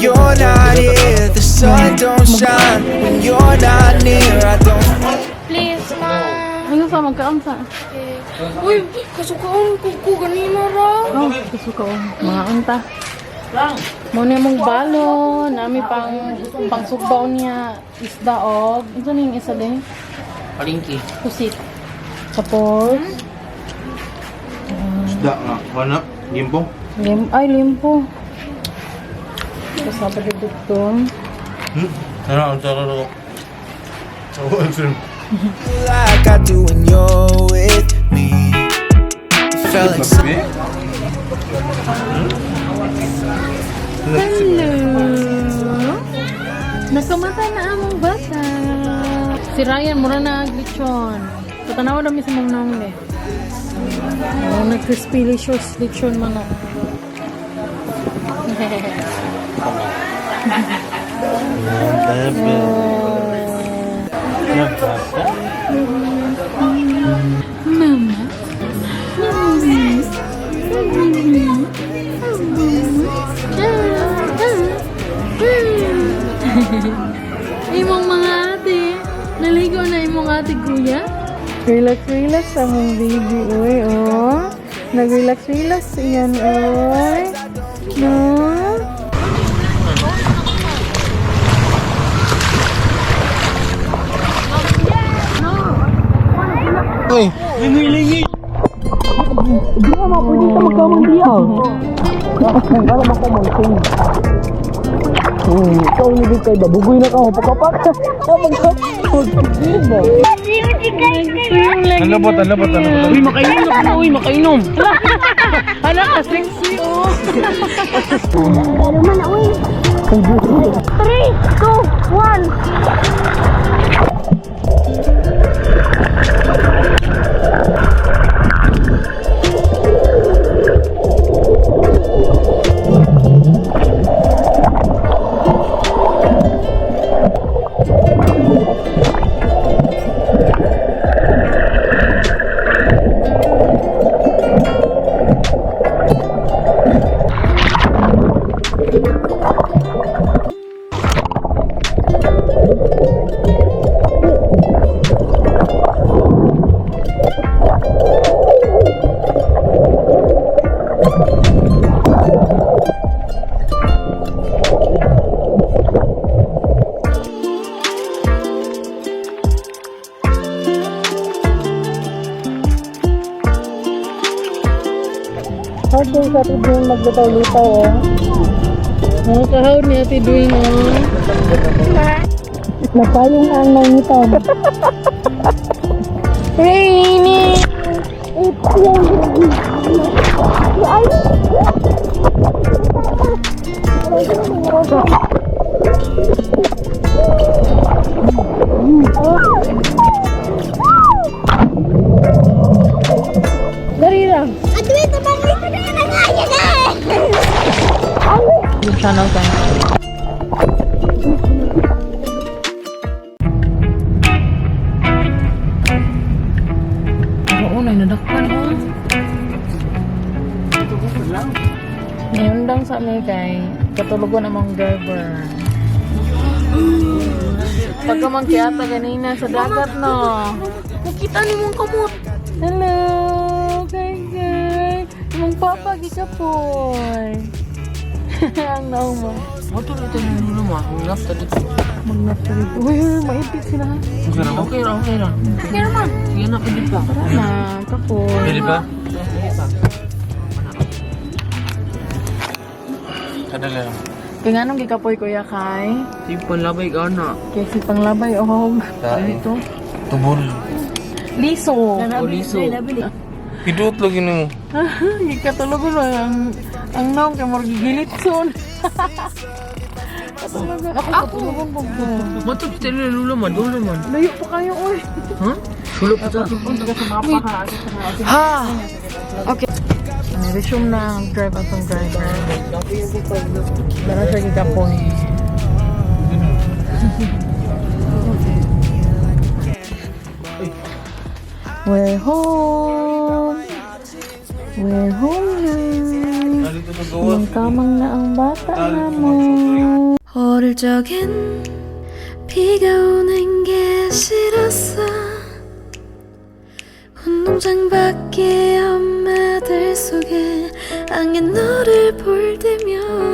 You're not here, the sun don't shine. When you're not near, I don't. Please, ma. Ano sa magkaon sa? Uy, kasukaon ko ko ganina ra. Oh, kasukaon. Mga unta. Mo na mong balon, nami pang pangsugbaw niya isda og unsa ning isa din? Palingki. Pusit. Tapos, Isda nga. Wala. Gimpo. lim ay limpo. Kasama dito. Ano? Ang sarap. Oh, ang sarap. Like I do when you're with me. It felt like Hello! Nakamata na among bata. Si Ryan, mura na lechon. Patanawa dami sa mong naong eh. Oh, nag-crispy licious lechon man na. Mama. Imong mga ate. Naligo na imong ate, kuya. Relax, relax among baby. Uy, oh. Nag-relax, relax. Iyan, uy. No? Uy! Ang lambot, ang lambot, ang lambot. Uy, makainom na uy, makainom. Hala ka, sexy, oh. 3, 2, 1. Hard day sa Ate Dwayne maglutaw-lutaw, oh. Mga kahawd ni Ate Dwayne, oh. Napayong ang nangitan. Rainy! It's raining. Dari lang. At wait, balik na na Yung channel tayo. Oo, nay nadakpan oh. Ngayon lang sa amin kay katulogon among driver. Pagka mangkiyata ganina sa dagat no. Nakita ni mong kamot. Hello, kay kay. Imong papa gikapoy. Ang naong mo. Moto na ito yung lulo mo. Magnap ta dito. Magnap ta dito. Uy, uy, maipit sila. Okay ra, okay ra. Okay naman. Sige na, pwede pa. Tara na, kapoy. Pwede ba? Sige pa. Kadali lang. Kaya nga nung gikapoy kuya kay? Sige, panlabay ka na. Kay si panglabay oh. Ito. Tubol. Liso. O, liso. Idot lagi nimo. Gikatulog ko ang naong kay murag gilitson. Katulog ako katulog ko. Moto na ito yung lulo man. Dulo man. Layo pa kayo oy. Ha? Sulo pa sa. Ha. Okay. Resume na ang drive atong driver. Dara siya gikapoy. We're home. We're home na. Dito sa gawa. Yung tamang na ang bata namon. 어릴 적엔 비가 오는 게 싫었어. 운동장 밖에 엄마들 속에 안긴 너를 볼 때면